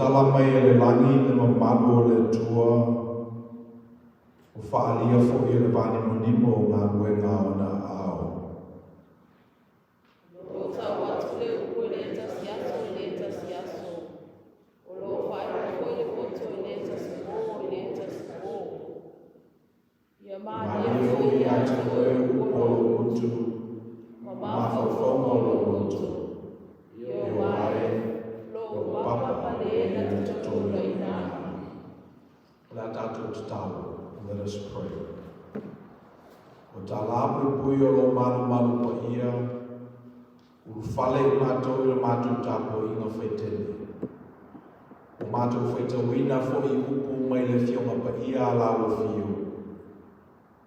Tatala mai e le lagi le mamalu o le Atua, ua faalia foi e le vaanimonimo galuega a ona aao. O lo o tau atu le upu i le tasi aso i le tasi aso. O lo o faailoa foi le poto i le tasi pō i le tasi pō. Ia malie Malie foi foi ia ia te te oe oe upu upu o o lou lou gutu, gutu, ma ma mafaufauga mafaufauga o o lou lou loto. loto. Io Io ae, ae, lou lou papa papa ma le le na na te te tolotoloina tolotoloina au. au. O le a tatou tatalo. Let us pray. O talāpuipui o lou malumalu paia, ulufale i matou i le matou tapuaiga faitele. Ua matou faitauina foi upu mai le Afioga Paia a lau Afio,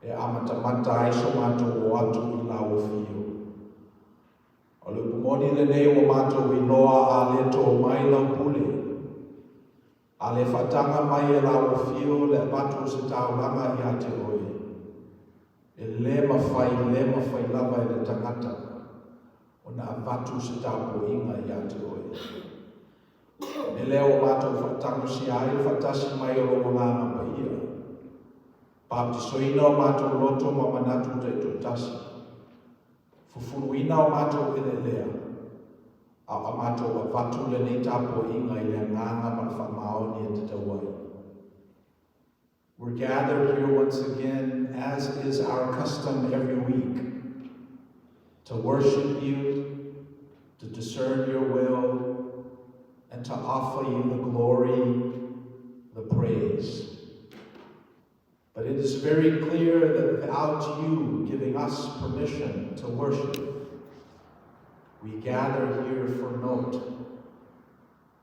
e amatamata ai so matou o atu i lau Afio. O le upu moni lenei ua matou iloa a le tō mai lau pule, a le faataga mai e lau Afio le avatu o se taulaga ia te oe, e le mafai, le mafai lava e le tagata ona avatu se tapuaiga ia te oe. E lea ua matou faatagisia ai le faatasi mai o lou Agaga Paia, papatisoina o matou loto ma manatu taitoatasi, fufuluina o matou eleelea, a o a matou avatu lenei tapuaiga i le agaga ma le faamaoni e tatau ai. We're gathered here once again, as is our custom every week, to worship you, to discern your will, and to offer you the glory, the praise. But it is very clear that without you giving us permission to worship, we gather here for naught,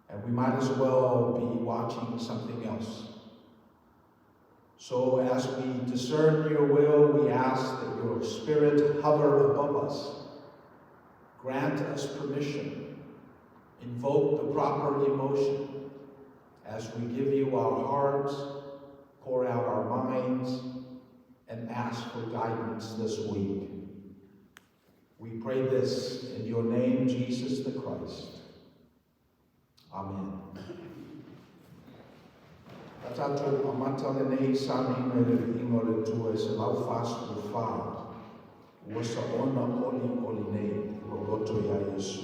and we might as well be watching something else. So as we discern your will, we ask that your Spirit hover above us. Grant us permission. Invoke the proper emotion as we give you our hearts, pour out our minds, and ask for guidance this week. We pray this in your name, Jesus the Christ. Amen. A tatou amata lenei sauniga i le viiga o le Atua e 144, ua saona olioli nei lou loto iā Iesu.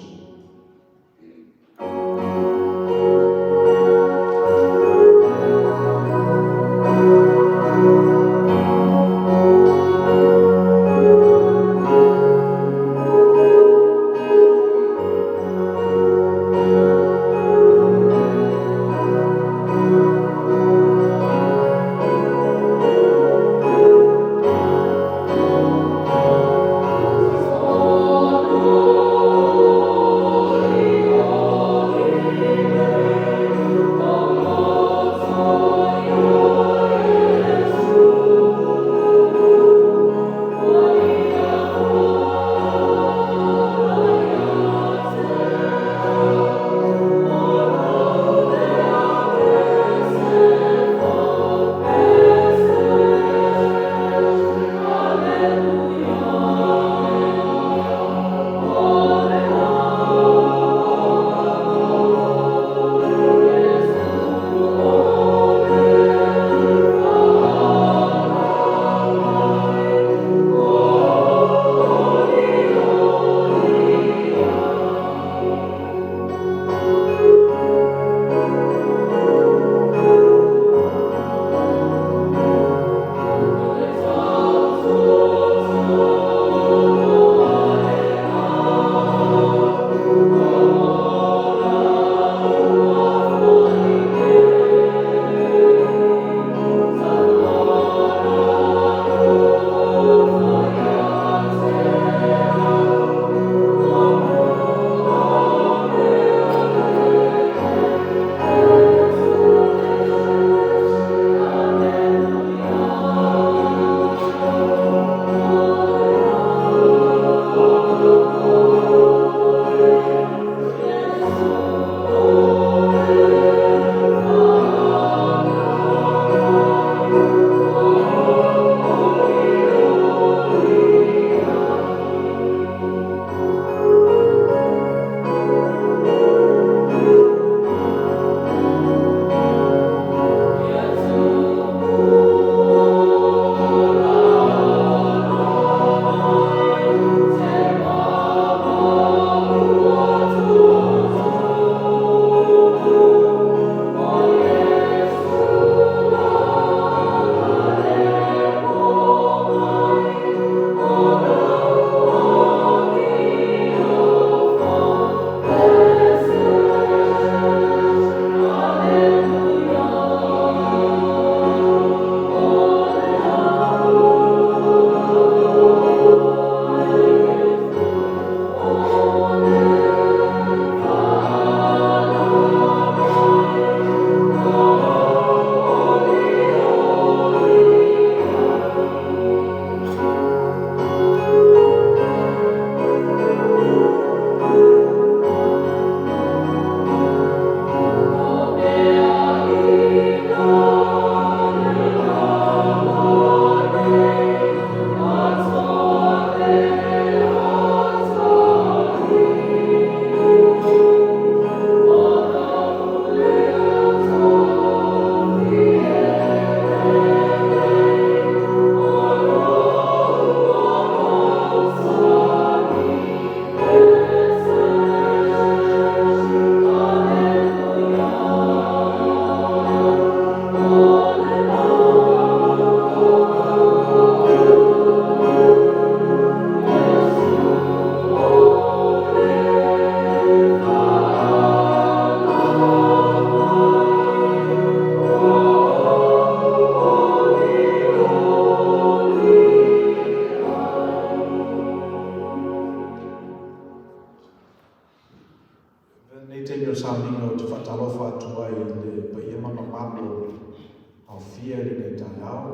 aofia i lenei taeao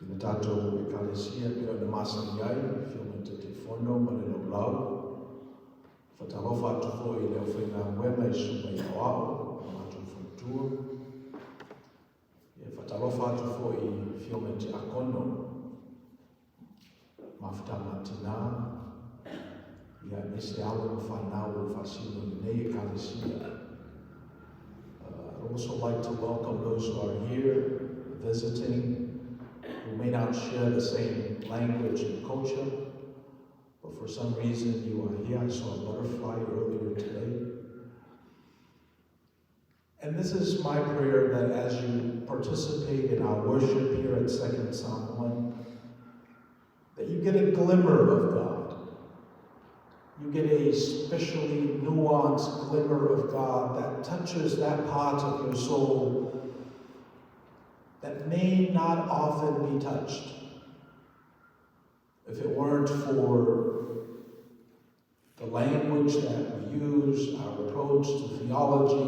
i le tatou Ekalesia e pei ona masani ai, Afioga i le Taitaifono ma le Laulau. Faatalofa atu foi i le aufaigaluega i Susuga i Aoao ma latou faletua. E faatalofa atu foi i Afioga i Tiakono, mafutaga a tina, ia aemaise alo ma fanau ua faasino i lenei Ekalesia. I'd also like to welcome those who are here visiting, who may not share the same language and culture, but for some reason you are here. I saw a butterfly earlier today. And this is my prayer, that as you participate in our worship here at Second Samoan, that you get a glimmer of God. You get a specially nuanced glimmer of God that touches that part of your soul that may not often be touched if it weren't for the language that we use, our approach to theology,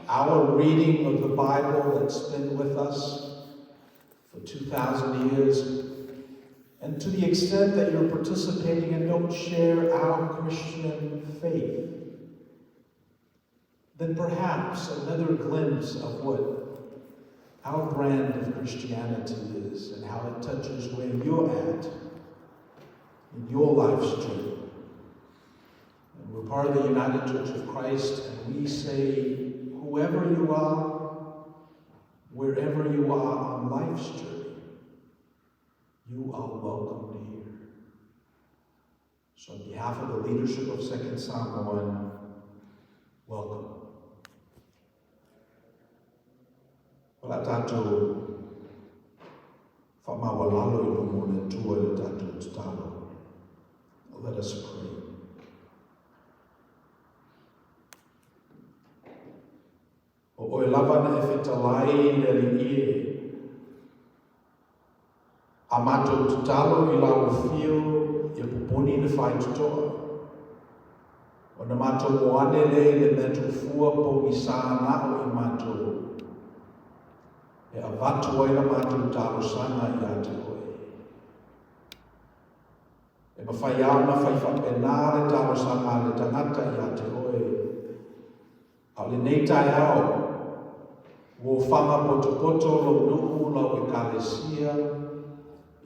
our reading of the Bible that's been with us for 2,000 years, and to the extent that you're participating and don't share our Christian faith, then perhaps another glimpse of what our brand of Christianity is and how it touches where you're at in your life's journey. And we're part of the United Church of Christ, and we say, whoever you are, wherever you are on life's journey, you are welcomed here. So on behalf of the leadership of Second Samoan, welcome. O le a tatou faamaualalo i luma o le Atua i le tatou tatalo. Let us pray. O oe lava na e fetalai le Alii e, a matou tatalo i lau afio ia poponi le faitotoa, ona matou o ane lea i le mea tuufua pogisa na o i matou, e avatu ai la matou talosaga ia te oe. E mafai lava ona fai faapena le talosaga a le tagata ia te oe, A o lenei taeao, ua ofaga potopoto lou nuu, lau Ekalesia,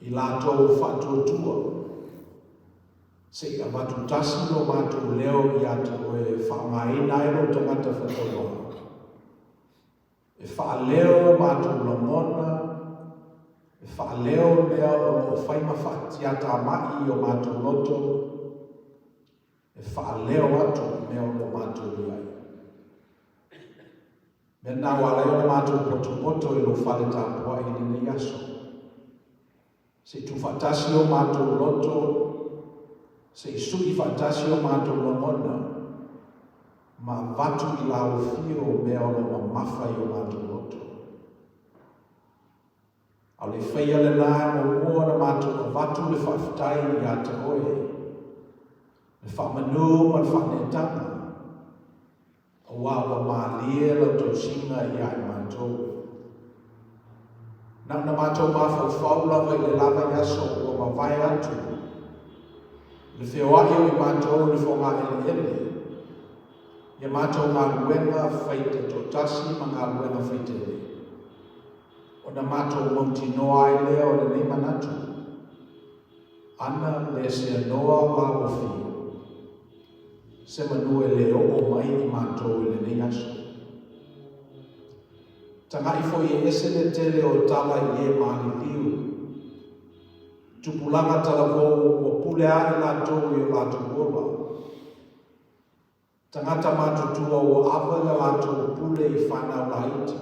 i latou faatuatua, se i avatu tasi lo matou leo ia te oe e faaaogaina ai lou tagata faatauā, e faaleo matou lagona, e faaleo mea o lo o fai ma faatiatamai i o matou loto, e faaleo atu i mea o lo o matou i ai. Mea na ua ala ai ona matou potopoto i lou fale tapuai i lenei aso. Se i tuufaatasi o matou loto, se i sui faatasi o matou lagona, ma avatu i lau afio mea o lo o mamafa i o matou loto. A o le faia lena e muamua ona matou avatu le faafetai ia te oe, le faamanu ma le faaneetaga, aua ua malie lau tausiga ia i matou. Na ona matou mafaufau lava i le la vaiaso ua mavae atu, le feoai o i matou i le fogaeleele, ia matou galuega faite toatasi ma galuega faitele. Ona matou mautinoa ai lea o lenei manatu, ana le seanoa lau afio, se manu e le oo mai i matou i lenei aso. Taga'i foi e ese le tele o tala i e maliliu, tupulaga talavou ua pule ae latou i o latou ola. Tagata matutua ua ava i la latou pule i fanau laiti.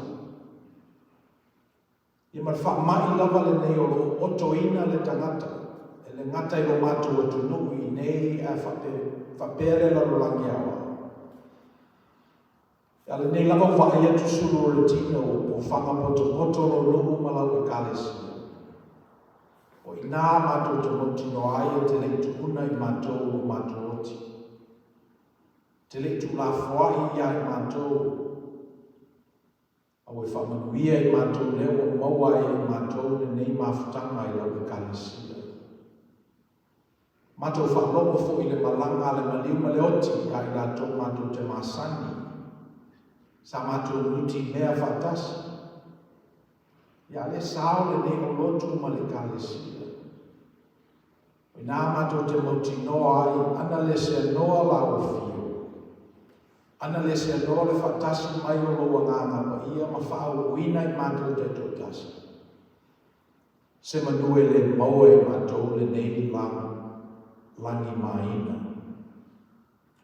Ia ma le faamai lava lenei o lo o otoina le tagata, e le gata i lo matou atunuu i inei ae faapea le lalolagi aoao. A lenei lava ua vaai atu sulu o le tino ua pofaga potopoto lou nuu ma lau Ekalesia. O i ina matou te mautinoa ai e te le i tuuna i matou o matou oti. Te le i tuulafoai ia i matou. A ua e faamanuia i matou lea ua maua ai e matou lenei mafutaga i lau Ekalesia. Matou faalogo foi i le malaga a le maliu ma le oti ia i latou matou te masani, sa matou nutimea faatasi. Ia le sao lenei o lotu ma le Ekalesia. O inā matou te mautinoa ai, ana le seanoa la ua fio. Ana le seanoa le faatasi mai o lou Agaga Paia ma faauluina i matou taitoatasi. Se manu e le maua e matou lenei lagimaina.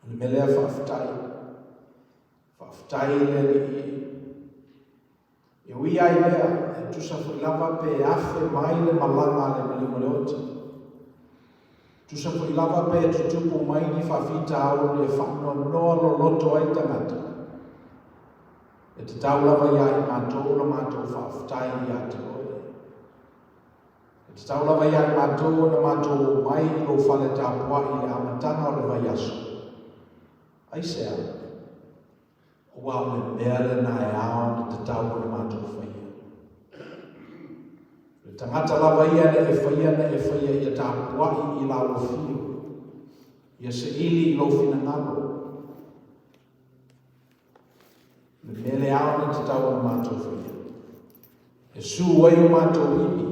O le mea lea faafetai. Faafetai i le Alii e. E ui ai lea, e tusa foi lava pe afe mai le malaga a le maliu ma le oti. Tusa foi lava pe tutupu mai ni faafitauli e faanoanoa loloto ai tagata. E tatau lava iā i matou la matou faafetai ia te oe. E tatau lava iā i matou ona matou omai i lou fale tapuai i le amataga o le vaiaso. Aisea? Aua o le mea lena e ao ona tatau ona matou faia. O le tagata lava ia na e faia na e faia ia tapuai i lau afio, ia saili i lou finagalo. O le mea le ao na tatau ona matou faia. E su ai o matou imi,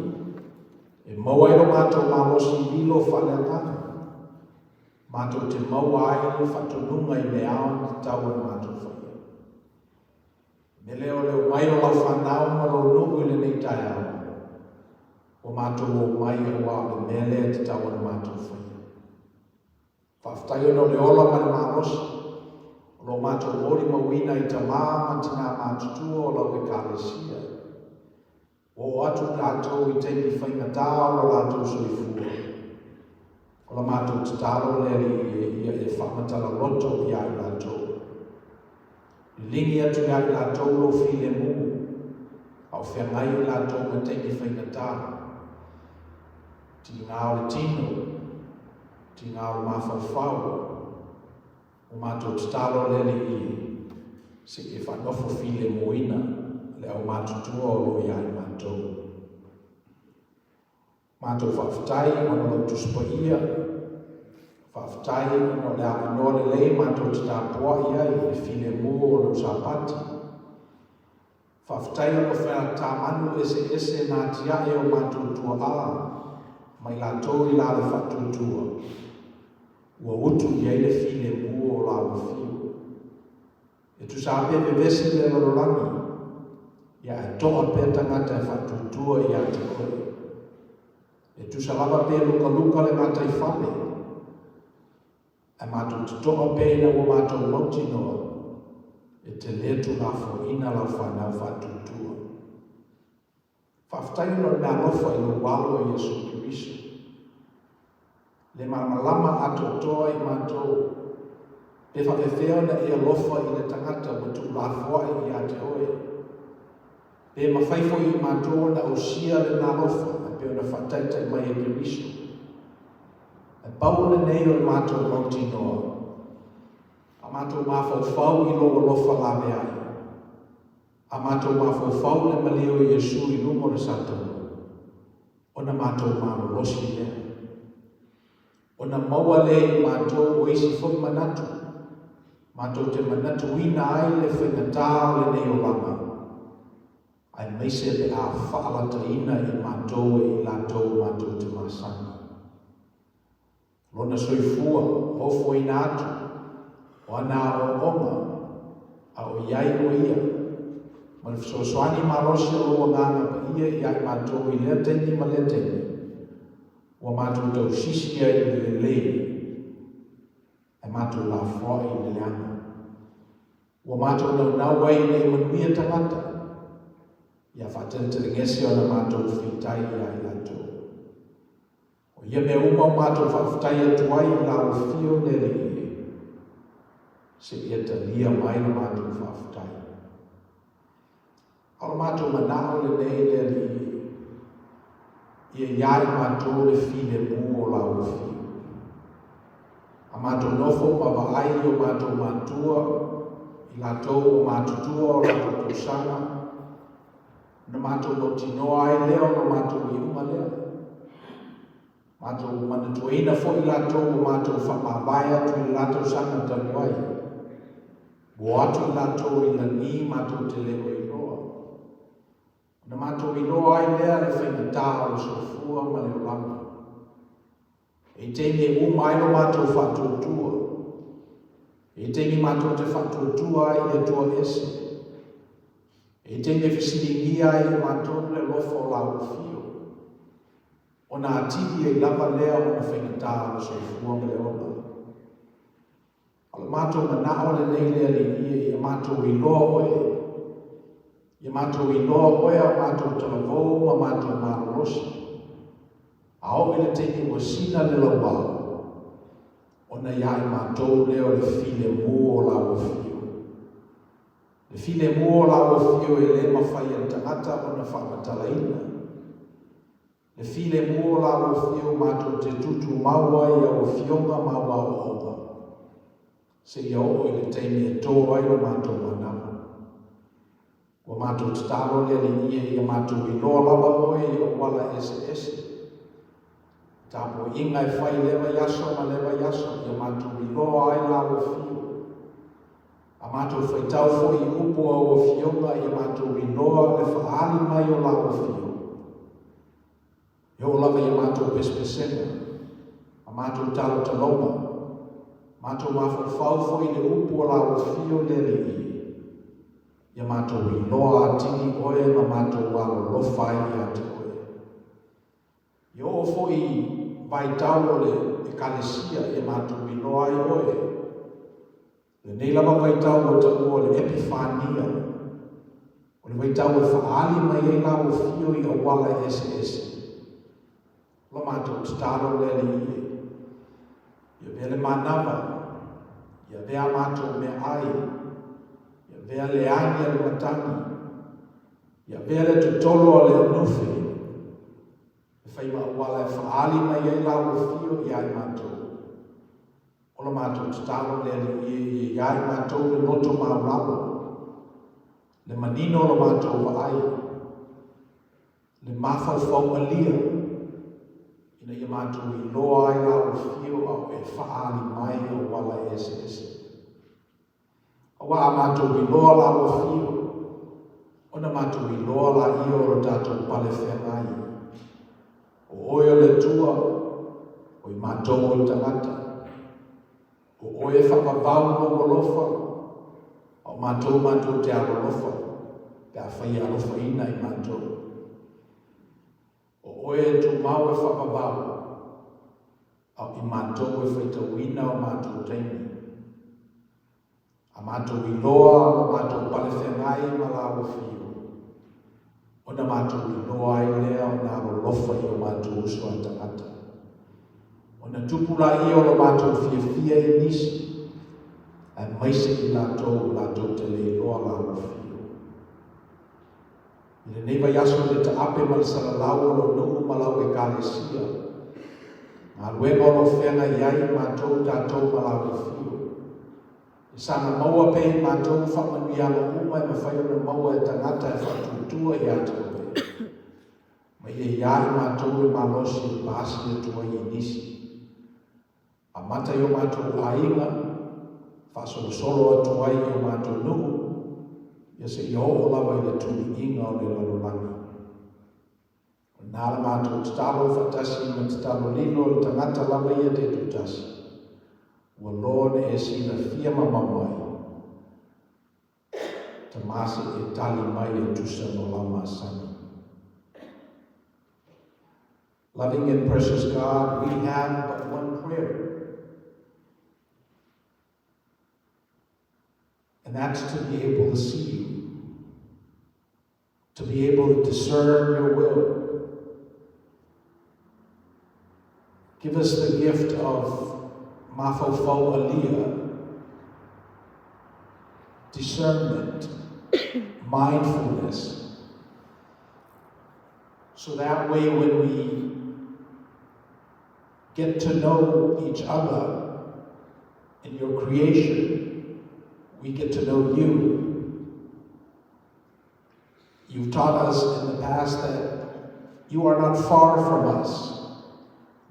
e maua ai lo matou malosi i lilo faaleagaga, matou te maua ai le faatonuga i mea ao na tatau ona matou faia. O le mea lea o le omai o lau fanau ma lou nuu i lenei taeao, ua matou omai aua o le mea lea e tatau ona matou faia. Faafetai ona o le ola ma le malosi o lo matou molimauina i tamā ma tinā matutua o lau Ekalesia. Ua oo atu i latou i taimi faigata o lo latou soifua. O la matou tatalo le Alii e ia e faamatala loto iā i latou. Liligi atu iā i latou lou filemu, a o feagai i latou ma taimi faigata. Tiga o le tino, tiga o le mafaufau, ua matou tatalo le Alii e, se i e faanofo filemuina le aumatutua o lo o iā i matou. Matou faafetai ona o lou Tusi Paia, faafetai ona o le avanoa lelei matou te tapuai ai i le filemu o lou Sapati. Faafetai ona o featamanu eseese na atiae o matou tuaa ma i latou i la le faatuatua ua utu i ai le filemu o la ua fiu. E tusa lava pe vevesi le lalolagi, ia ae toa pea tagata e faatuatua ia te oe. E tusa lava pe lukaluka le gataifale, ae matou te toa pea ina ua matou mautinoa e te le tuulafoaiina lau fanau faatuatua. Faafetai ona o le meaalofa i lou Alo o Iesu Keriso, le malamalama atoatoa i matou, pe faapefea ona e alofa i le tagata ua tuulafoai ia te oe, pe mafai foi i matou ona ausia lena alofa e pei ona faataitai mai e Keriso. Ae pau lenei o le matou mautinoa, a matou mafaufau i lou alofa laveai, A matou mafaufau le malie o Iesu i luma o le Satana, ona matou malolosi lea. Ona maua lea i matou o isi foi manatu, matou te manatuina ai le faigata o lenei olaga, aemaise pe a faalataina i matou e i latou matou te masani. Lona soifua ofoina atu o ana aoaoga a o i ai o ia, ma le fesoasoani malosi o lou Agaga Paia ia i matou i lea taimi ma lea taimi, ua matou tausisi ai i le lelei, ae matou lafoai i le leaga. Ua matou naunau ai ina ia manuia tagata, ia faateletelegese ona matou feitai ia i latou. O ia mea uma o matou faafetai atu ai i lau Afio le Alii e, seia talia mai la matou faafetai. A o le matou manao lenei le Alii e, ia iā i matou le filemu o lau Afio. A matou nofo ma vaai i o matou matua, i latou ua matutua o latou tausaga, Ona matou mautinoa ai lea o lo matou iuga lea. Matou manatuaina foi latou ua matou faamavae atu i le la tausaga talu ai. Ua o atu i latou i lagi matou te le o iloa. Ona matou iloa ai lea le faigata o le soifua ma le olaga. E i taimi e uma ai lo matou faatuatua. E i taimi matou te faatuatua ai i Atua ese. E i taimi e fesiligia ai e matou le alofa o lau afio. Ona atili ai lava lea ona faigata o le soifua ma le ola. A o le matou manao lenei le Alii e, ia matou iloa oe. Ia matou iloa oe a o matou talavou ma matou malolosi. A oo i le taimi ua sina le lauao, ona ia i matou lea o le filemu o lau afio. Le filemu o lau afio e le mafai e le tagata ona faamatalaina. Le filemu o lau afio matou te tutumau ai i au afioga ma au aoaoga, seia oo i le taimi e tō ai lo matou manava. Ua matou tatalo le Alii e, ia matou iloa lava oe i auala eseese. Tapuaiga e fai i lea vaiaso ma lea vaiaso, ia matou iloa ai lau afio. A matou faitau foi i upu o au afioga, ia matou iloa le faaali mai o lau afio. E oo lava i a matou pesepesega, a matou talotaloga, matou mafaufau foi i le upu o lau afio le Alii, ia matou iloa atili oe ma matou alolofa ai ia te oe. Ia oo foi i vaitau o le Ekalesia ia matou iloa ai oe. Lenei lava vaitau ua taua o le Epifania, o le vaitau e faaali mai ai lau afio i auala eseese. O la matou tatalo le Alii e, ia avea le manava, ia avea a matou meaai, ia avea le agi a le matagi, ia avea le totolo a le aunufe, e fai ma auala e faaali mai ai lau afio ia i matou. O la matou tatalo le Alii e, ia ia i matou le loto maualalo, le manino o la matou vaai, le mafaufau malia, ina ia matou iloa ai lau afio a o e faaali mai auala eseese. Aua a matou iloa lau afio, ona matou iloa laia o lo tatou pale feagai. O oe o le Atua, o i matou o le tagata. O oe e faavavau lou alofa, a o matou matou te alolofa, pe afai e alofaina i matou. O oe e tumau e faavavau, a o i matou e faitauina o matou taimi. A matou iloa lo matou pale feagai ma lau afio, ona matou iloa ai lea ona alolofa i o matou uso a tagata. Ona tupu laia o lo matou fiafia i nisi, aemaise i latou latou te le iloa lau afio. I lenei vaiaso i le taape ma le salalau o lou nuu ma lau Ekalesia, galuega o lo o feagai ai matou tatou ma lau afio. E saga maua pea i matou faamanuiaga uma e mafai ona maua e tagata e faatuatua ia te oe. Ma ia ia i matou le malosi e paasi atu ai i nisi. Amata i o matou aiga, faasolosolo atu ai i o matou nuu, ia seia oo lava i le tuliiga o le lalolagi. O lena la matou tatalo faatasi ma tatalo lilo o le tagata lava ia taitoatasi, ua loa ona e silafia mamao mai, Tama se i e tali mai e tusa ma lau masani. Loving and precious God, we have but one prayer. And that's to be able to see you, to be able to discern your will. Give us the gift of mafaufau alia, discernment, mindfulness, so that way when we get to know each other in your creation, we get to know you. You've taught us in the past that you are not far from us.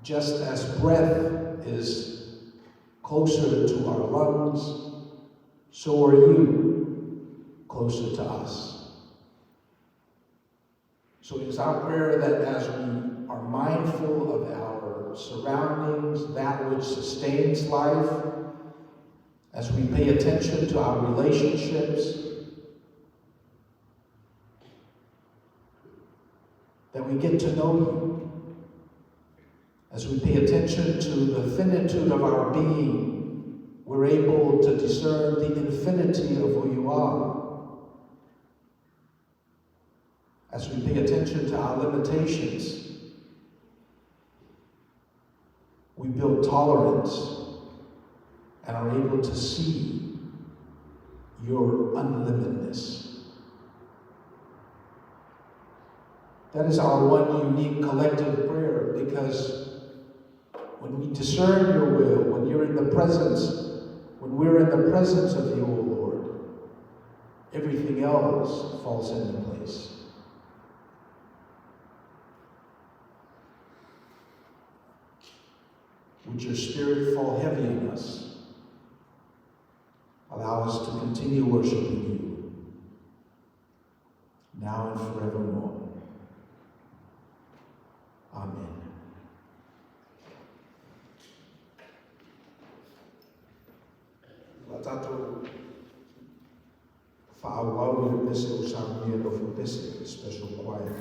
Just as breath is closer to our lungs, so are you closer to us. So it is our prayer that as we are mindful of our surroundings, that which sustains life, as we pay attention to our relationships, that we get to know you. As we pay attention to the finitude of our being, we're able to discern the infinity of who you are. As we pay attention to our limitations, we build tolerance and are able to see your unlimitedness. That is our one unique collective prayer, because when we discern your will, when you're in the presence, when we're in the presence of you, O Lord, everything else falls into place. Would your Spirit fall heavy on us? Allow us to continue worshiping you, now and forevermore. Amen. La tatou fa'aauau i le pese o saunia nofo pese, special choir.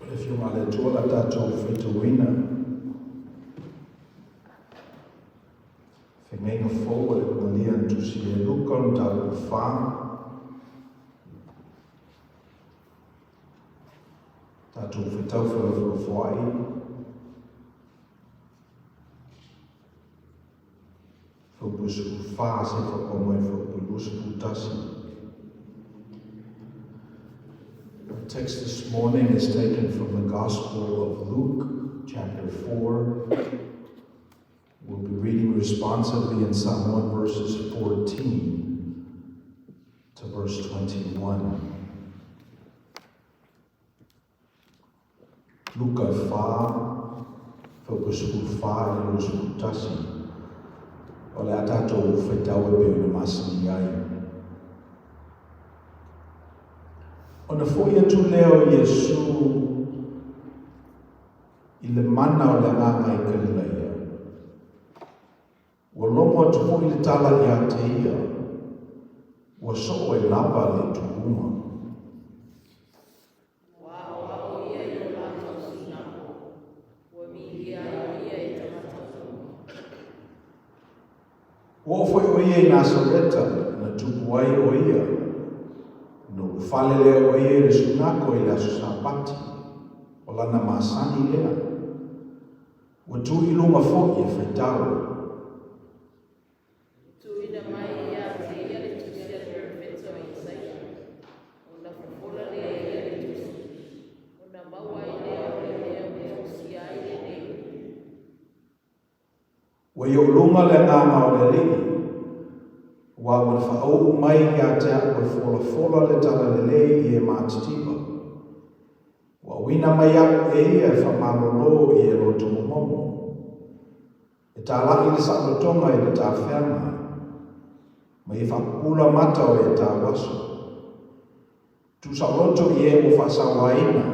O le Afioga a le Atua la tatou faitauina. Feagaiga fou a le Malia na tusi e Luka o le mataupu 4. Tatou faitau felafolafoai. Fuaiupu 14 seia faapea mai le fuaiupu 21. Our text this morning is taken from the Gospel of Luke, chapter 4. We'll be reading responsively in Samoan verses 14 to verse 21. Luka 4, fuaiupu 14 i le 21. O le a tatou faitau e pei ona masani ai. Ona fo'i atu lea o Iesu i le mana o le Agaga i Kalilaia. Ua logo atu foi le tala ia te ia, ua soo ai lava le itu uma. Ua aoao ia i o latou sunago, ua viia ai o ia e tagata uma. Ua oo foi o ia i Nasareta, na tupu ai o ia. Ona ulufale lea o ia i le sunago i le aso Sapati, o lana masani lea. Ua tu i luga foi e faitau. Tuuina mai ia te ia le tusi a le perofeta o Isaia, ona fofola lea e ia le tusi, ona maua ai lea o le mea ua tusia ai lenei upu. Ua i ou luga le Agaga o le Alii, aua ua na faauu mai ia te a'u e folafola le talalelei i e matitiva. Ua auina mai a'u e ia e faamalolo i e loto momomo. E tāla'i le saolotoga i le tafeaga, ma ia faapupula mata o e tauaso. Tuusaoloto i e ua faasauaina.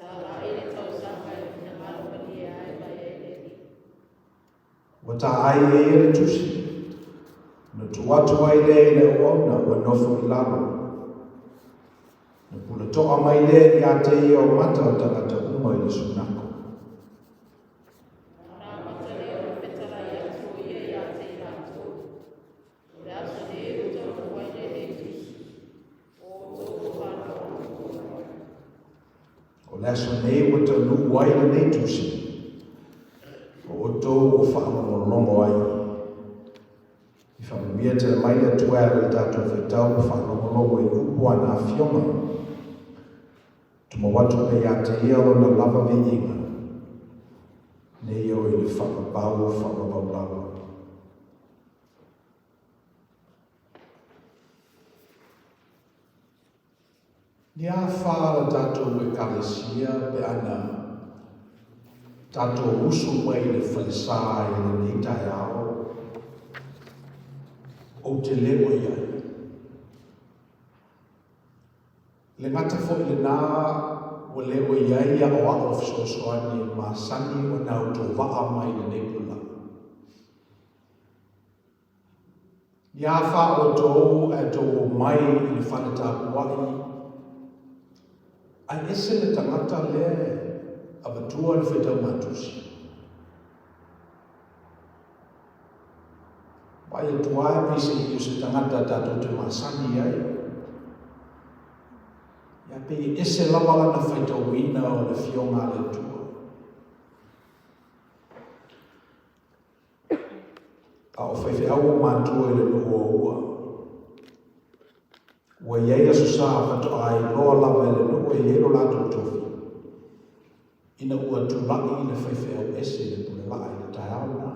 Tāla'i le tausaga e finagalo malie ai mai ai le Alii. Ua taai e ia le tusi, ona tuu atu ai lea i le auauna ua nofo i lalo. Na pulatoa mai lea ia te ia o mata o tagata uma i le sunako. Ona amata lea ona fetalai atu o ia ia te i latou, O le aso nei ua taunuu ai lenei tusi, o outou faalogologo ai. O le aso nei ua taunuu ai lenei tusi, o outou o faalogologo ai. I faamanuia tele mai le Atua e ala i le tatou faitau ma faalogologo i upu a ana Afioga. Tumau atu pea ia te Ia Lona lava viiga, nei oo i le faavavau faavavau lava. Ni a fa la tatou Ekalesia pe ana tatou usu mai i le falesa i lenei taeao, ou te le o i ai. Le gata foi lenā ua le o i ai aʻoaʻo fesoasoani e masani ona autovaa mai i lenei pulelaa. Ni a fa outou ae tou omai i le fale tapuai, ae ese le tagata lea e avatua le faitau matusi. Vaai atu lava e pei se i o se tagata tatou te masani ai. Ia pei e ese lava lana faitauina o le Afioga a le Atua. A o faifeau o matua i le nuu o Aua. Ua i ai aso sa faatoa iloa lava e le nuu e i ai lo latou tofi, ina ua tula'i le faifeau ese i le pulelaa i le taeao lena.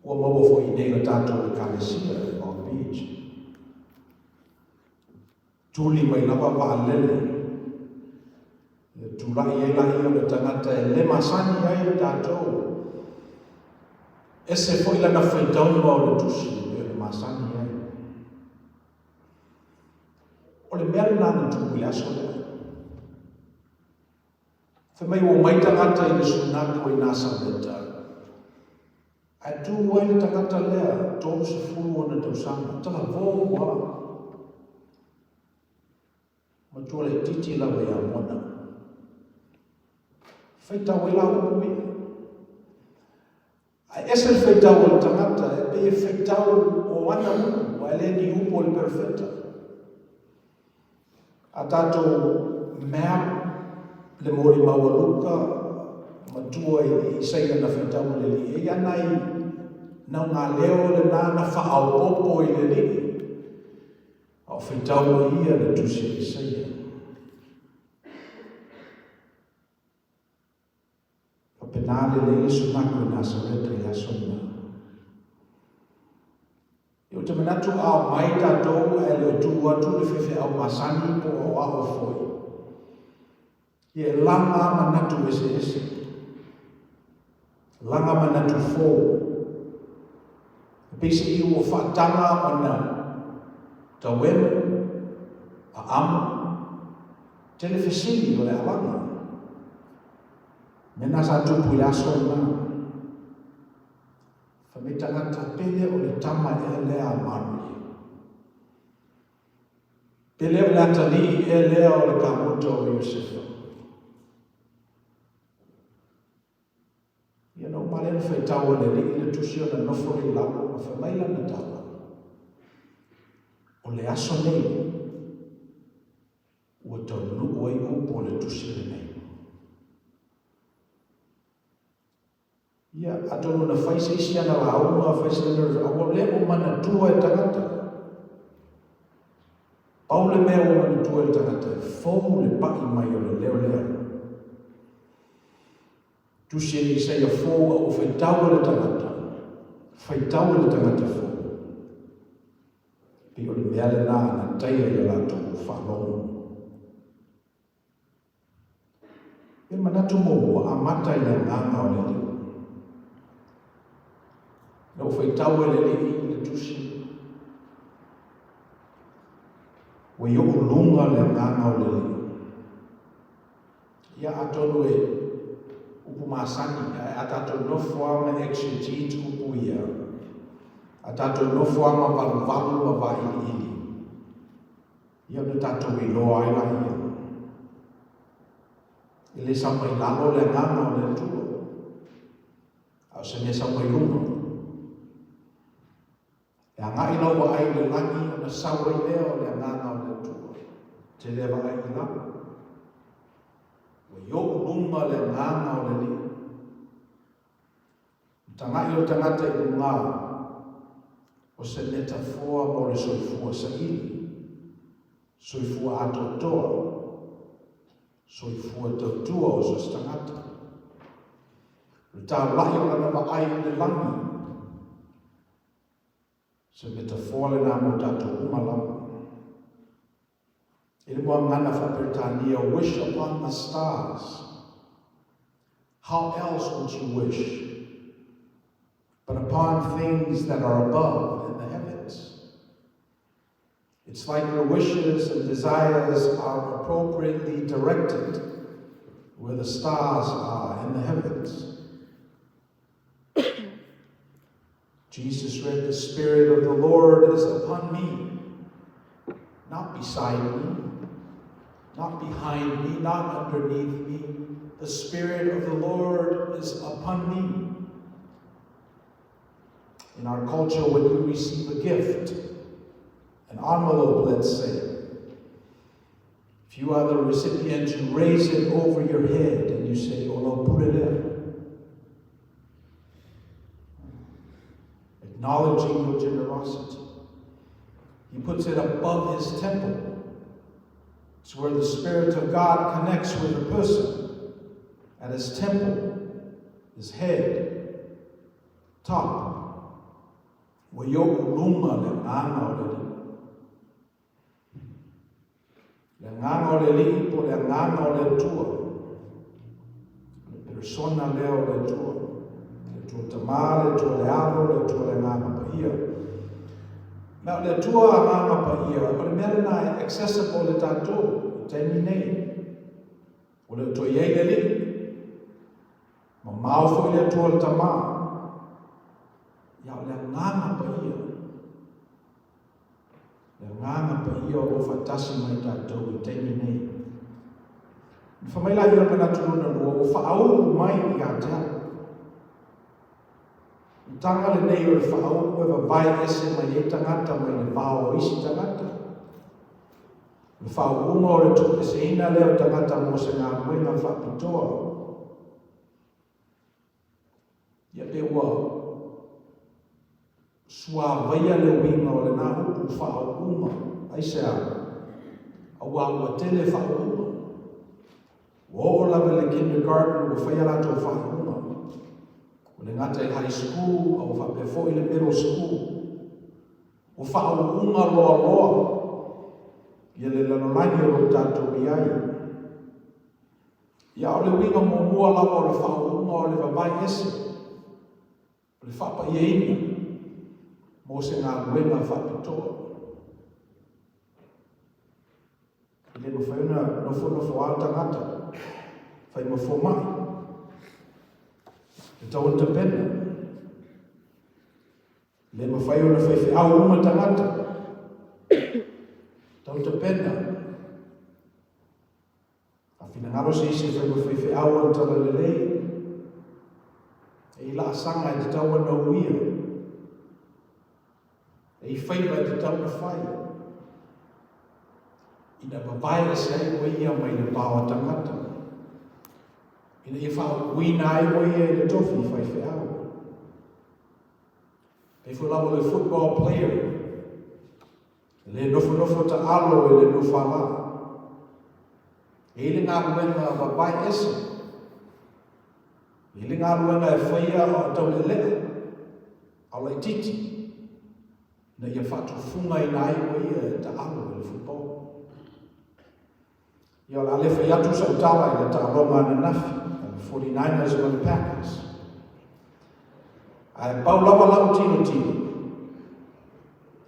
Ua maua foi i nei la tatou Ekalesia i Long Beach. Tuli mai lava vaalele, ia tula'i ai laia o le tagata e le masani ai tatou. Ese foi lana faitauga o le tusi e pei ona masani ai. O le mea lena na tupu i le aso lea. Fai mai ua omai tagata i le sunako i Nasareta, ae tu ai le tagata lea 30 ona tausaga, talavou lava. Matua laitiiti lava ia Mona. Faitau ai la upu ia. Ae ese le faitau a le tagata, e pei e faitau o ana upu, ae le ni upu a le perofeta. A tatou map le molimau a Luka, matua i Isaia na faitau e le Alii, e i ai nai naugaleo lena na faaopoopo i le Alii, a o faitau e ia le tusi a Isaia. Faapena lelei le sunaku i Nasareta i le aso lena. Ou te manatu a omai tatou ae le o tuu atu le faifeau masani po o aoao foi, ia e laga lava manatu eseese, laga manatu fou. E pei se i ua faataga ona tauemu, aamo, tele fesili o le a laga. Mea na sa tupu i le aso lena. Fai mai tagata, Pele o le tama ea lea a Maria? Pele o le atalii ea lea o le kamuta o Iosefa? Ia na uma lea na faitau a le alii le tusi ona nofo lea i lalo ma fai mai lana tala, O le aso nei ua taunuu ai upu o le tusi lenei. Ia, atonu na fai se isi ana lauga, fai se ana, a ua le o manatua e tagata. Pau le mea ua manatua e le tagata, e fou le pai mai o le leo lea. Tusi e Isaia fou a ua faitau e le tagata, faitau e le tagata fou. Pei o le mea lena na taia i le latou faalogo. E manatu muamua, amata i le agaga o le Alii. Na ou faitau e le Alii i le tusi, ua i ou luga le agaga o le Alii. Ia atonu e upu masani, ae a tatou nofo lava ma exegete upu ia, a tatou nofo lava ma valuvalu ma vailiili, Ia ona tatou iloa ai laia. E le sau mai lalo le agaga o le Atua, a o se mea sau mai luga. E agai lau vaai i le lagi ona sau ai lea o le agaga o le Atua. Te le vaai i lalo. Ua i ou luga le agaga o le Alii. Tagai o le tagata i luga, o se metafoa mo le soifua saili, soifua atoatoa, soifua tautua o so o se tagata. O le taulai o lana vaai i le lagi, se metafoa lena mo tatou uma lava. I le muagana faa-Peretania, wish upon the stars. How else would you wish but upon things that are above in the heavens? It's like your wishes and desires are appropriately directed where the stars are in the heavens. Jesus read, The Spirit of the Lord is upon me, not beside me, not behind me, not underneath me. The Spirit of the Lord is upon me. In our culture, when you receive a gift, an envelope, let's say, if you are the recipient, you raise it over your head and you say, Olo pulelea. Acknowledging your generosity. He puts it above his temple. It's where the Spirit of God connects with the person at his temple, his head, top. Ua i ou luga le agaga o le Alii. Le agaga o le Alii po o le agaga o le Atua. O le persona lea o le Atua. Le Atua Tama, le Atua le Alo, le Atua le Agaga Paia. Ma o le Atua Agaga Paia, o le mea lena e accessible le tatou i taimi nei. Ua le o toe i ai le Alii. Mamao foi le Atua le Tama. Ia o le Agaga Paia. Le Agaga Paia o lo o faatasi mai tatou i taimi nei. Ona fai mai lea o le manatu lona lua, Ua faauu mai ia te au. O le taga lenei o le faauu e vavae ese mai ai tagata mai le vao o isi tagata. O le faauuga o le tuueseina lea o tagata mo se galuega faapitoa. Ia pe ua suavaia le uiga o lena upu faauuga. Aisea? Aua ua tele faauuga. Ua oo lava i le kindergarten ua fai a latou faaiuga. Ua le gata i high school a ua faapea foi le middle school. Ua faauuga loaloa ia le lalolagi o lo o tatou i ai. Ia, o le uiga muamua lava o le faauuga o le vavae ese, o le faapaiaina mo se galuega faapitoa. E le mafai ona nofonofo lava le tagata, fai ma fomai, e tatau ona tapena. E le mafai ona faifeau uma tagata, e tatau ona tapena. A finagalo se isi e fai ma faifeau o le talalelei, e i laasaga e tatau ona uia, e i faiva e tatau ona fai, ina vavae ese ai oe ia mai le vao a tagata, ina ia faauuina ai oe ia i le tofi faifeau. Pei foi lava o le football player, E le nofonofo taalo i le nofala. E i ai le galuega vavae ese. E i ai le galuega e faia a o taulealea, a o laitiiti, ina ia faatufugaina ai oe ia e taalo i le football. Ia, o le a le fai atu sau tala i le taaloga ananafi a le 49ers ma le Packers. Ae pau lava lau tilotilo,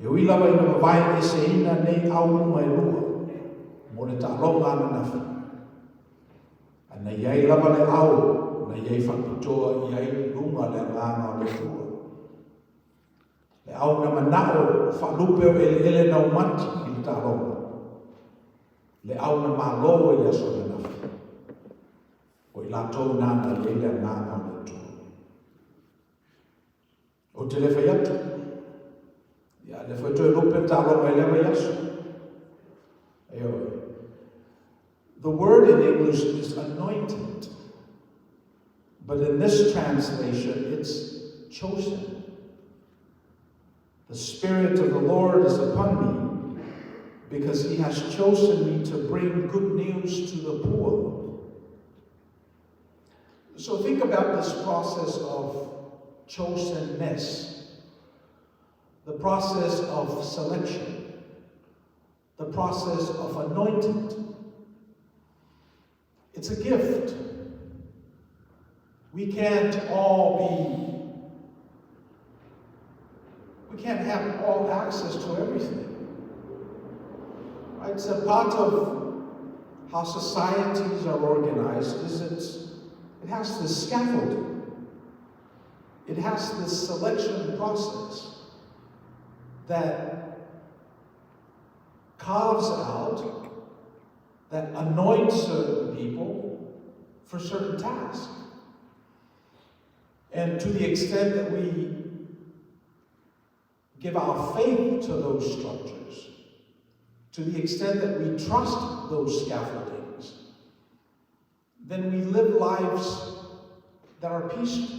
e ui lava ina vavae eseina nei au uma e lua mo le taaloga ananafi, ae na i ai lava le au na i ai faapitoa i ai luga le agaga o le Atua. Le au na manao faalupe o eleele naumati i le taaloga. Le au na malo i le aso ananafi, o i latou na na i ai le agaga o le Atua. Ou te le fai atu, ia le foi toe lupe taaloga i lea vaiaso. Ioe. The word in English is anointed. But in this translation, it's chosen. The Spirit of the Lord is upon me because he has chosen me to bring good news to the poor. So think about this process of chosenness, the process of selection, the process of anointed. It's a gift. We can't all be, we can't have all access to everything. Right? It's a part of how societies are organized is it has this scaffolding. It has this selection process that carves out, that anoints certain people for certain tasks. And to the extent that we give our faith to those structures, to the extent that we trust those scaffoldings, then we live lives that are peaceful.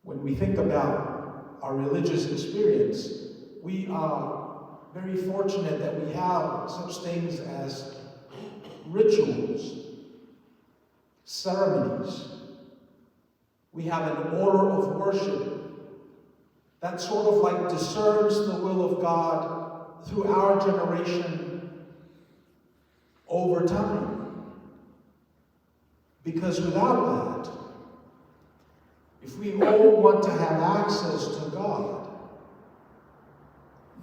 When we think about our religious experience, we are very fortunate that we have such things as rituals, ceremonies. We have an order of worship that sort of like discerns the will of God through our generation over time. Because without that, if we all want to have access to God,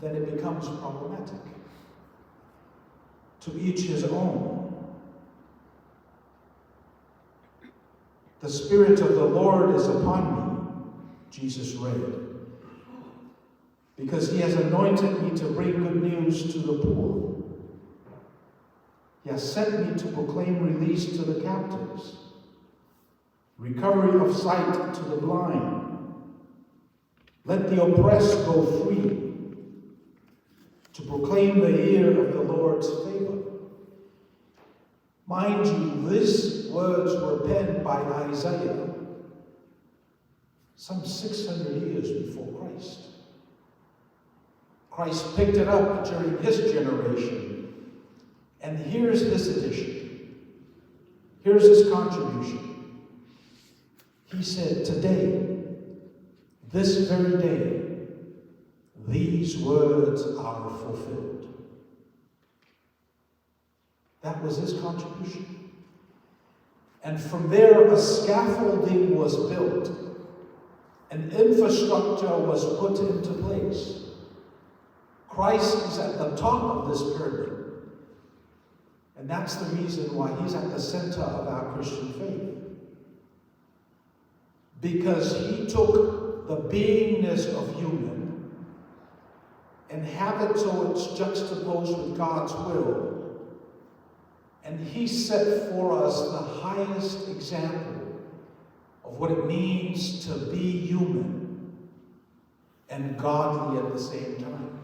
then it becomes problematic. To each his own. The Spirit of the Lord is upon me, Jesus read, because he has anointed me to bring good news to the poor. He has sent me to proclaim release to the captives, recovery of sight to the blind. Let the oppressed go free, to proclaim the year of the Lord's favor. Mind you, these words were penned by Isaiah some 600 years before Christ. Christ picked it up during his generation. And here's his addition. Here's his contribution. He said, Today, this very day, these words are fulfilled. That was his contribution. And from there, a scaffolding was built, an infrastructure was put into place. Christ is at the top of this pyramid. And that's the reason why he's at the center of our Christian faith. Because he took the beingness of human and have it so it's juxtaposed with God's will. And he set for us the highest example of what it means to be human and godly at the same time.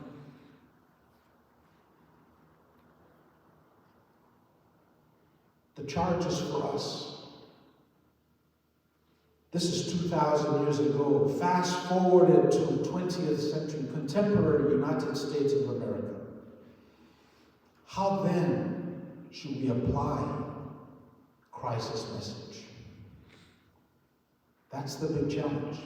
The charge is for us. This is 2,000 years ago. Fast forwarded to 20th century, contemporary United States of America. How then should we apply Christ's message? That's the big challenge.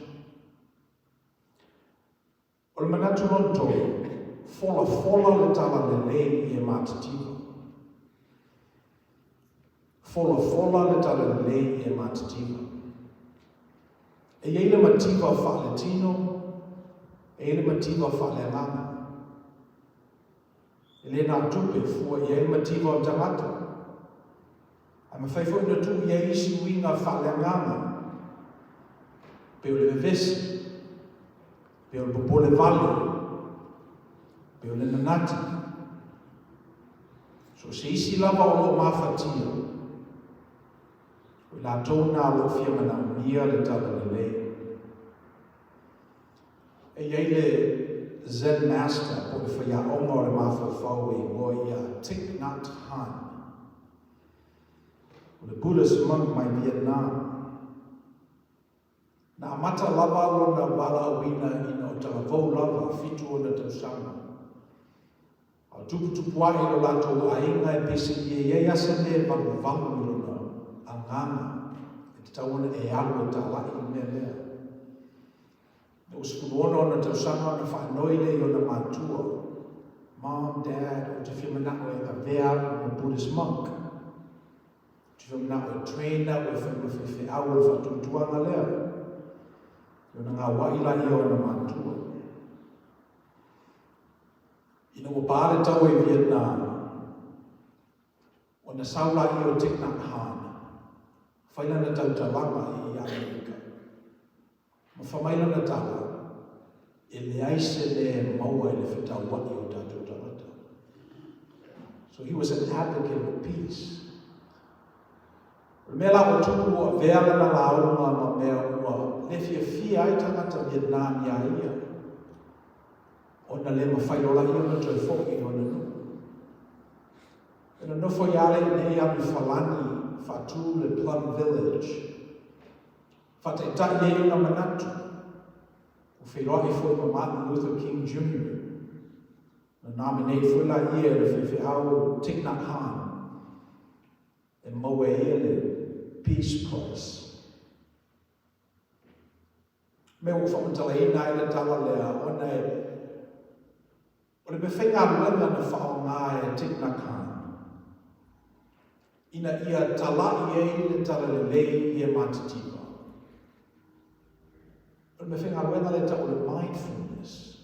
O le manatu lona tolu, folafola le talalelei i e matitiva. Folafola le talalelei i e matitiva. E i ai le mativa faaletino, e i ai le mativa faaleagaga. E le na o tupe e fua i ai le mativa o le tagata. Ae mafai foi ona tuu i ai isi uiga faaleagaga, pei o le vevesi, pei o le popole vale, pei o le nanati. So o se isi lava o lo o mafatia, o i latou na o lo o fia manaomia le talalelei. E i ai le Zen Master po o le faiaoga o le mafaufau e igoa ia Thich Nhat Hanh. O le Buddhist monk mai Vietnam. Na amata lava lona valaauina ina o talavou lava fitu ona tausaga. A o tuputupu aʻe lo latou aiga e peselia i ai a se mea e valuvalu i lona agaga e tatau ona e alu e talai i le mea lea. Ina ua 16 ona tausaga ona faanoi lea i ona matua, Mom, Dad, ou te fia manao e avea au ma Buddhist monk. Ou te fia manao e train au e fai ma faifeau o le faatuatuaga lea. I ona gauaʻi laia o ona matua. Ina ua pā le taua i Vietnam, ona sau laia o Thich Nhat Hanh, fai lana tautalaga i Amerika. Ma fai mai lana tala, e leai se mea e maua i le fetauaʻi o tatou tagata. So he was an advocate of peace. O le mea la ua tupu ua avea lana lauga ma mea ua le fiafia ai tagata Vietnam iā ia, ona le mafai loa laia ona toe foʻi i lona nuu. E nonofo ia le i nei alu i Falani faatu le Plum Village. Faataitai ai ona manatu, ua feiloai foi ma Martin Luther King Junior Na nominate foi la ia e le faifeau Thich Nhat Hanh e maua e ia le Peace Prize. Mea ua faamatalaina ai le tala lea ona e o le mea faigaluega na faaaoga e Thich Nhat Hanh ina ia talaʻi ai le talalelei i e matitiva. O le mea faigaluega lea e tau o le mindfulness.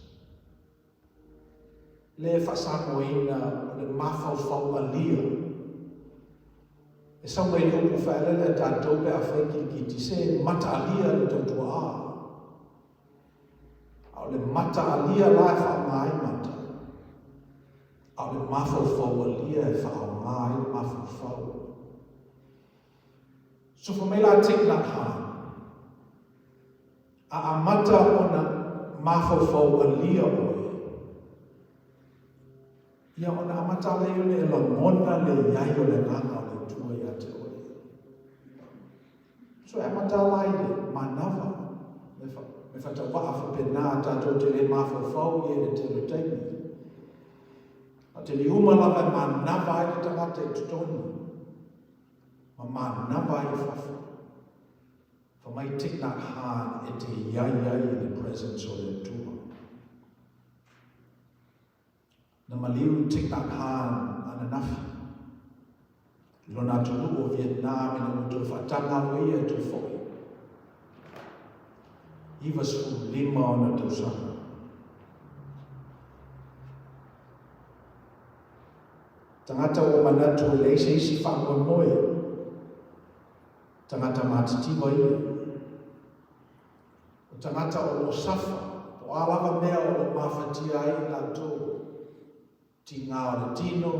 Le faasamoaina o le mafaufau alia. E sau mai le upu faealele a tatou pe afai kilikiti, se mataalia le tautuaa. A o le mataalia la e faaaoga ai mata. A o le mafaufaualia e faaaoga ai le mafaufau. So fai mai la Thich Nhat Hanh, A amata ona mafaufaualia oe, ia ona amata lea ona e lagona le i ai o le Agaga o le Atua ia te oe. So e amata la i le manava, me, fa, me faatauvaa faapena tatou te le mafaufau i ai le tele o taimi. A taimi uma lava e manava ai le tagata i totonu, ma manava ai i fafo. Fai mai Thich Nhat Hanh e te i ai ai i le presence o le Atua. Na maliu Thich Nhat Hanh ananafi i lona atunuu o Vietnam ina ua toe faataga o ia e toe foi. 95 ona tausaga. Tagata ua manatu e leai se isi faamoemoe. Tagata matitiva ia. O tagata o lo o safa, po o a lava mea o lo o mafatia ai i latou, tigā o le tino,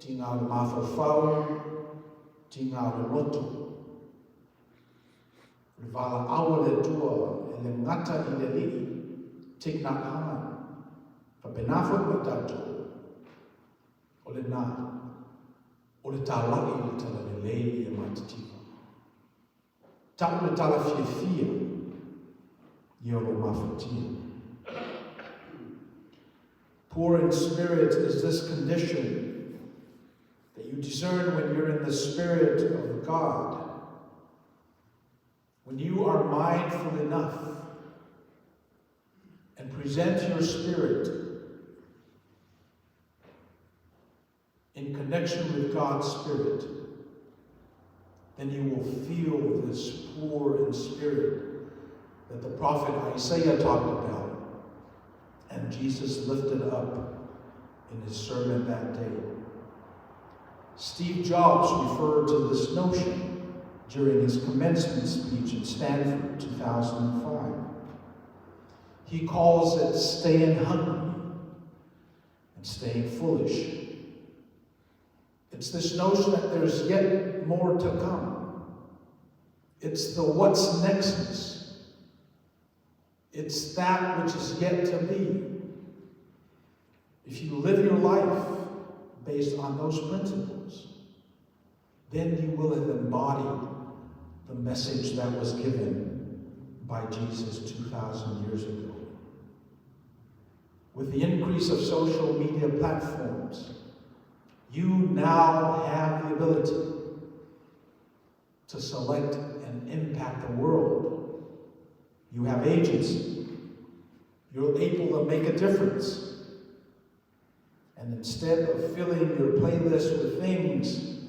tigā o le mafaufau, tigā o le loto. O le valaau a le Atua e le gata i le Alii, Thich Nhat Hanh, faapena foi ma i tatou, o lena, o le talai i le talalelei i e matitiva. Tau le tala fiafia i o lo mafatia. Poor in spirit is this condition that you discern when you're in the spirit of God. When you are mindful enough and present your spirit in connection with God's Spirit, then you will feel this poor in spirit that the prophet Isaiah talked about and Jesus lifted up in his sermon that day. Steve Jobs referred to this notion during his commencement speech at Stanford 2005. He calls it staying hungry and staying foolish. It's this notion that there's yet more to come. It's the what's nextness. It's that which is yet to be. If you live your life based on those principles, then you will have embodied the message that was given by Jesus 2,000 years ago. With the increase of social media platforms, you now have the ability to select and impact the world. You have agency. You're able to make a difference. And instead of filling your playlist with things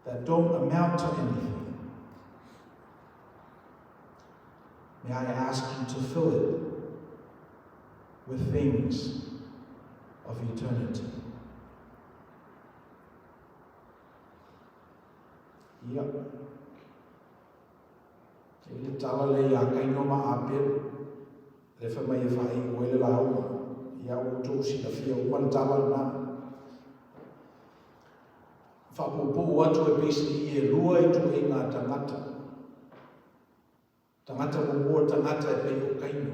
that don't amount to anything, may I ask you to fill it with things of eternity. Ia. E i le tala lea iā Kaino ma Apelu, lea fai mai e faaiu ai le lauga. Ia ua outou silafia uma le tala lena. Faapuupuu atu e peiseai e lua ituaiga tagata. Tagata muamua tagata e pei o Kaino.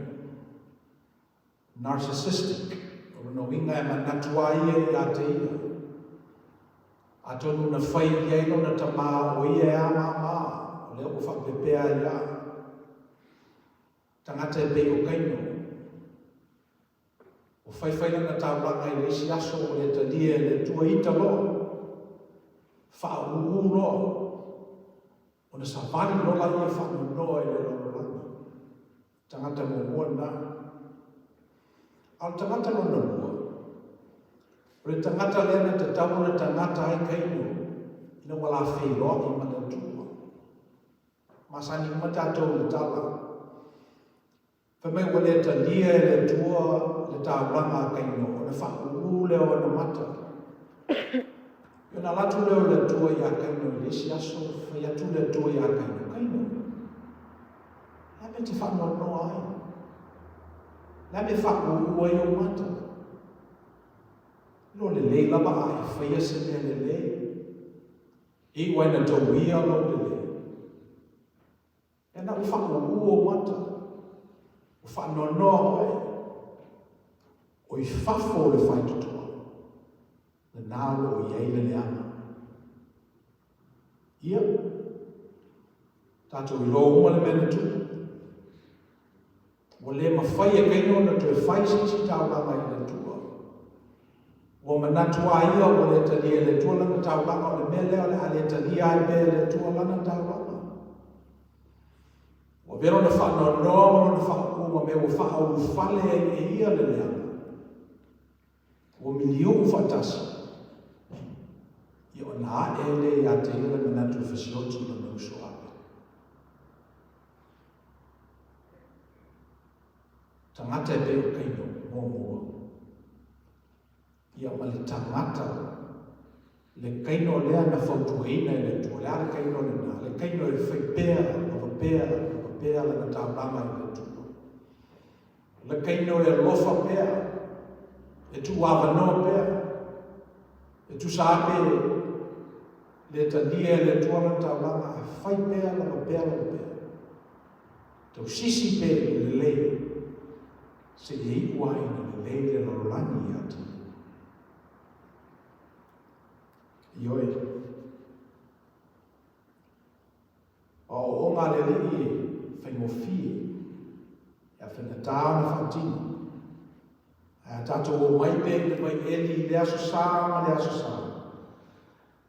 Narcissistic, o lona uiga e manatu lava ia ia te ia. Atonu na fai i ai lona tamā o ia e āmāmā, o lea ua faapepea ai lā. Tagata e pei o Kaino. Ua faifai lana taulaga i le isi aso ua le talia e le Atua ita loa, faaūū loa, ona savali loa laia faanoanoa i le lalolagi. Tagata muamua lena. A o le tagata lona lua, o le tagata lea na tatau ona tagata ai Kaino ina ua la feiloai ma le Atua. Masani uma tatou i le tala. Fai mai ua le talia e le Atua le taulaga a Kaino ona faaūū lea o ana mata. Ona alu atu lea o le Atua iā Kaino i le isi aso, fai atu le Atua iā Kaino, Kaino, le a mea e te faanoanoa ai? Le a mea e faaūū ai ou mata? E iloa lelei lava a e faia se mea lelei, e iu ai ina tauia lou lelei. Ia na ua faaūū ou mata, ua faanoanoa oe, o i fafo o le faitotoa, lena o lo o i ai le leaga. Ia, tatou iloa uma le mea na tupu. Ua le mafai e Kaina ona toe fai se isi taulaga i le Atua. Ua manatu lava ia ua le talia e le Atua lana taulaga, o le mea lea o le a le talia ai pea e le Atua lana taulaga. Ua avea lona faanoanoa ma lona faaupu ma mea ua faaulufale ai e ia le leaga. Ua miliu'u faatasi. Ia ona a'e lea ia te ia le manatu e fasioti i lona uso Abele. Tagata e pei o Kaino, muamua. Ia ma le tagata, le Kaino lea na fautuaina e le Atua. O le a le Kaino lena? Le Kaino e fai pea, lava pea, lava pea lana taulaga i le Atua. O le Kaino e alofa pea, e tuuavanoa pea, e tusa lava pe le talia e le Atua lana taulaga, ae fai pea, lava pea, lava pea. Tausisi pea i le lelei, seia iu lava ina lelei le lalolagi ia te ia. Ioe. O aoaoga a le Alii e faigofie, e a faigata ona faatino. Ae a tatou omai pea i le vaieli i le Aso Sa ma le Aso Sa,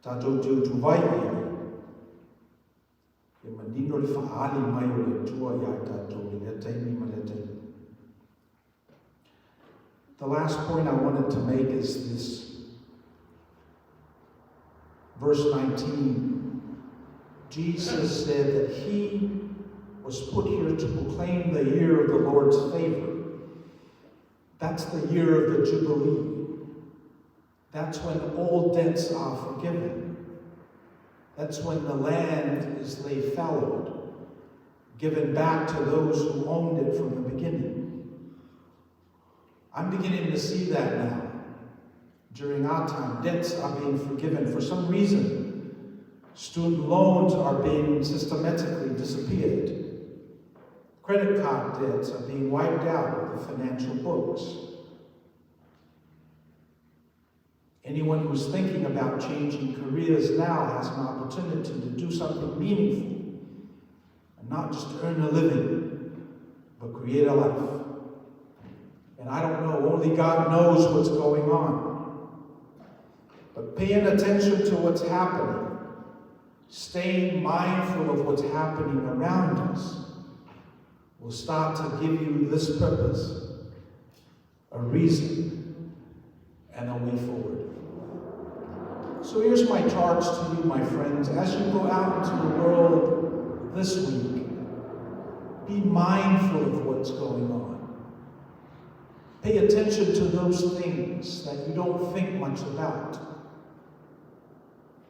tatou te utuvai i ai, e manino le faaali mai o le Atua iā i tatou i lea taimi ma lea taimi. The last point I wanted to make is this. Verse 19, Jesus said that he was put here to proclaim the year of the Lord's favor. That's the year of the Jubilee. That's when all debts are forgiven. That's when the land is laid fallowed, given back to those who owned it from the beginning. I'm beginning to see that now. During our time, debts are being forgiven. For some reason, student loans are being systematically disappeared. Credit card debts are being wiped out of the financial books. Anyone who's thinking about changing careers now has an opportunity to do something meaningful and not just earn a living, but create a life. And I don't know, only God knows what's going on. But paying attention to what's happening, staying mindful of what's happening around us, will start to give you this purpose, a reason, and a way forward. So here's my charge to you, my friends. As you go out into the world this week, be mindful of what's going on. Pay attention to those things that you don't think much about.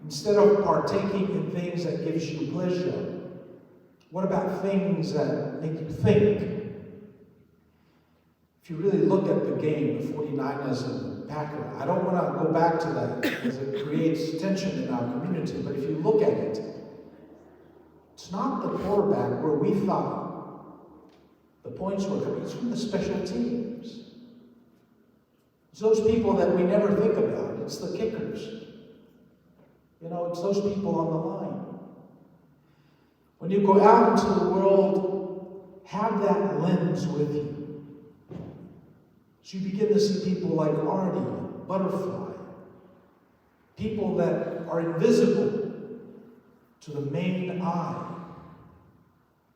Instead of partaking in things that gives you pleasure, what about things that make you think? If you really look at the game, the 49ers and the Packers, I don't want to go back to that because it creates tension in our community, but if you look at it, it's not the quarterback where we thought the points were coming. It's from the special teams. It's those people that we never think about. It's the kickers. You know, it's those people on the line. When you go out into the world, have that lens with you. So you begin to see people like Artie, Butterfly, people that are invisible to the main eye.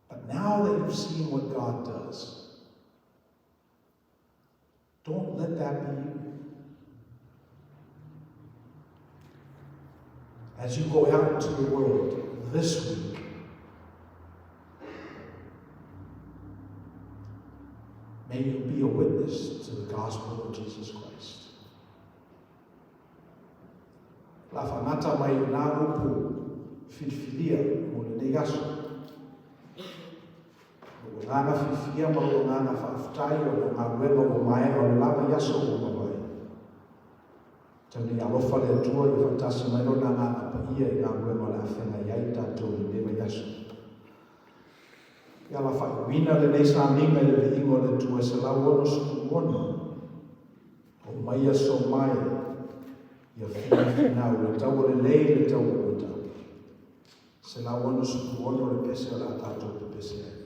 But now that you've seen what God does, don't let that be you. As you go out into the world this week, may you be a witness to the gospel of Jesus Christ. La fagata mai nā upu filifilia mo lenei aso. agaga fiafia ma lou agaga faafetai ona o galuega ua maea o le lava i aso ua mavae. Tau nei alofa le Atua ia faatasi mai Lona Agaga Paia i galuega o le a feagai ai tatou i lenei vaiaso. Ia la faaiuina lenei samiga i le viiga o le Atua e 166. O mai aso mae ia finafinau le taua lelei le taua ua tau. 166 le pese o le a tatou pepese ai.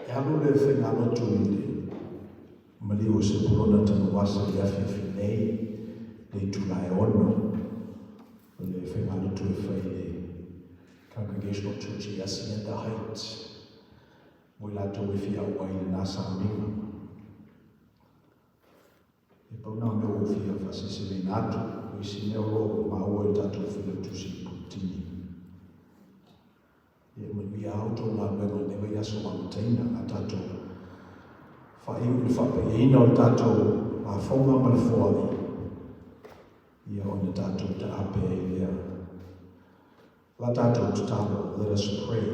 E alu le faigalotu i le maliu o Sepulona Tanuvasa i le afiafi nei, le itula e 6. toe fai i le Congregational Church i Hacienda Heights mo i latou e fia auai i lena sauniga. E pau na o mea ua ou fia faaseseleina atu, o isi mea o lo o maua i le tatou Failautusi i Pulutini. Ia manuia a outou galuega o lenei vaiaso ua amataina, a tatou faaiu i le faapaiaina o le tatou lafoga ma le foai, ia ona tatou taape ai lea. La tatou tatalo, let us pray.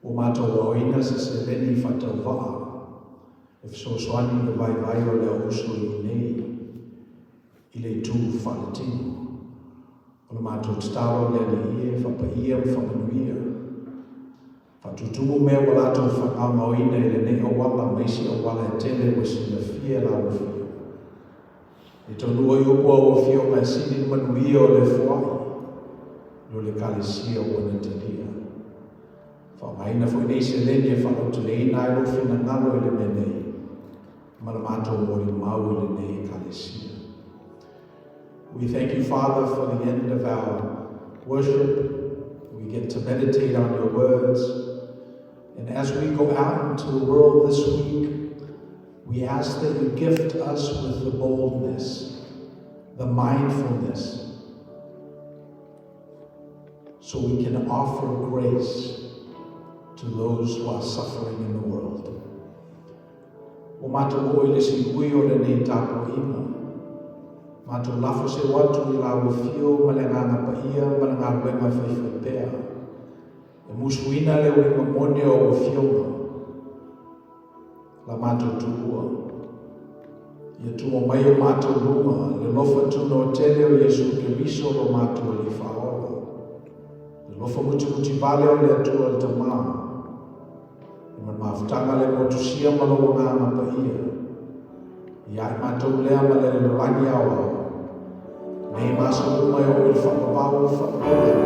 Ua matou aoina se seleni faatauvaa e fesoasoani i le vaivai o le au uso i inei i le itu faaletino. O le matou tatalo le Alii e, faapaia ma faamanuia. Faatutumu mea ua latou faagaogaoina i lenei auala ma isi auala e tele ua silafia e lau Afioga. E taunuu ai upu a ua Afioga e sili le manuia o le foai i lo le Ekalesia ua na talia. Faaaogaina foi nei seleni e faalauteleina ai lou finagalo i le mea nei ma le matou molimau i lenei Ekalesia. We thank you, Father, for the end of our worship. We get to meditate on your words. And as we go out into the world this week, we ask that you gift us with the boldness, the mindfulness, so we can offer grace to those who are suffering in the world. Ua matou oo i le siui o lenei tapuaiga. Matou lafo seu atu i lau afio ma le Agaga Paia ma le galuega faifaipea e musuina le uiga moni o au afioga la matou tuua. Ia tumo mai o matou luga le alofa tunoa tele o Iesu Keriso lo matou Alii Faaola, le alofa mutimutivale o le Atua le Tamā, e ma le mafutaga le motusia ma lou Agaga Paia, ia i matou lea ma le lalolagi aoao, nei ma aso uma e oo i le faavavau faavavala.